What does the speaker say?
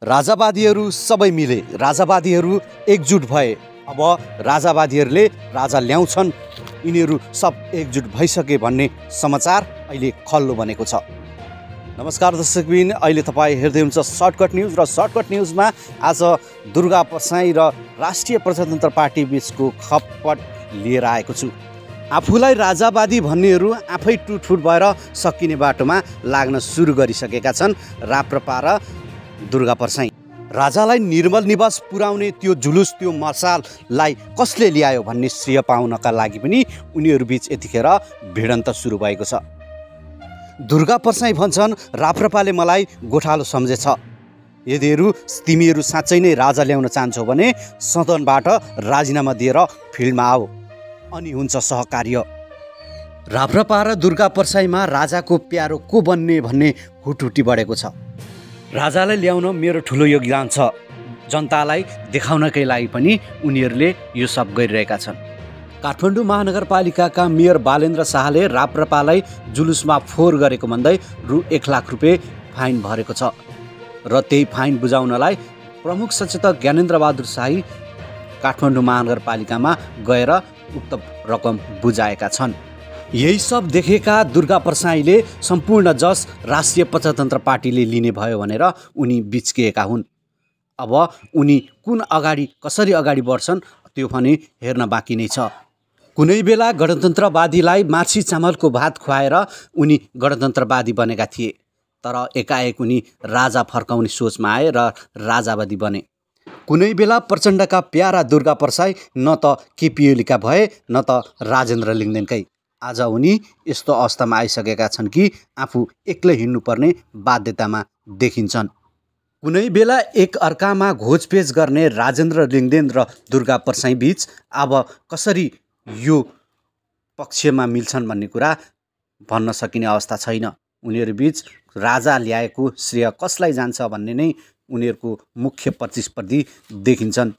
राजावादीहरू सबै मिले, राजावादीहरू एकजुट भए। अब राजावादीहरूले राजा ल्याउँछन्, यिनीहरू सब एकजुट भइसके भन्ने समाचार अहिले खल्लो बनेको छ। नमस्कार दर्शकबिन, अहिले तपाईँ हेर्दै हुनुहुन्छ सर्टकट न्युज र सर्टकट न्युजमा आज दुर्गा परसाई र राष्ट्रिय प्रजातन्त्र पार्टी बीचको खपपट लिएर आएको छु। आफूलाई राजावादी भन्नेहरू आफै टुटफुट भएर सकिने बाटोमा लाग्न सुरु गरिसकेका छन्। राप्रपा र दुर्गा परसाई राजालाई निर्मल निवास पुर्याउने त्यो जुलुस, त्यो मसाललाई कसले ल्यायो भन्ने श्रेय पाउनका लागि पनि उनीहरू बीच यतिखेर भिडन्त सुरु भएको छ। दुर्गा परसाई भन्छन् राप्रपाले मलाई गोठालो सम्झेछ। यदि तिमीहरू साँच्चै नै राजा ल्याउन चाहन्छौ भने सदनबाट राजीनामा दिएर फिल्डमा आऊ, अनि हुन्छ सहकार्य। राप्रपा र दुर्गा परसाईमा राजाको प्यारो को बन्ने भन्ने हुटहुटी बढेको छ। राजालाई ल्याउन मेरो ठुलो योगदान छ, जनतालाई देखाउनकै लागि पनि उनीहरूले यो सब गरिरहेका छन्। काठमाडौँ महानगरपालिकाका मेयर बालेन्द्र शाहले राप्रपालाई जुलुसमा फोहोर गरेको भन्दै रु 1 लाख रुपियाँ फाइन भरेको छ र त्यही फाइन बुझाउनलाई प्रमुख सचेतक ज्ञानेन्द्र बहादुर शाही काठमाडौँ महानगरपालिकामा गएर उक्त रकम बुझाएका छन्। यही सब देखेका दुर्गा परसाईले सम्पूर्ण जस राष्ट्रिय प्रजातन्त्र पार्टीले लिने भयो भनेर उनी बिच्किएका हुन्। अब उनी कसरी अगाडि बढ्छन् त्यो पनि हेर्न बाँकी नै छ। कुनै बेला गणतन्त्रवादीलाई माछी चामलको भात खुवाएर उनी गणतन्त्रवादी बनेका थिए, तर एकाएक उनी राजा फर्काउने सोचमा आए र राजावादी बने। कुनै बेला प्रचण्डका प्यारा दुर्गा परसाई न त केपी ओलीका भए न त राजेन्द्र लिङ्गदेनकै। आज उनी यस्तो अवस्थामा आइसकेका छन् कि आफू एक्लै हिँड्नुपर्ने बाध्यतामा देखिन्छन्। कुनै बेला एक अर्कामा घोचपेच गर्ने राजेन्द्र लिङ्गदेन र दुर्गा परसाई बीच अब कसरी यो पक्षमा मिल्छन् भन्ने कुरा भन्न सकिने अवस्था छैन। उनीहरू बीच राजा ल्याएको श्रेय कसलाई जान्छ भन्ने नै उनीहरूको मुख्य प्रतिस्पर्धी देखिन्छन्।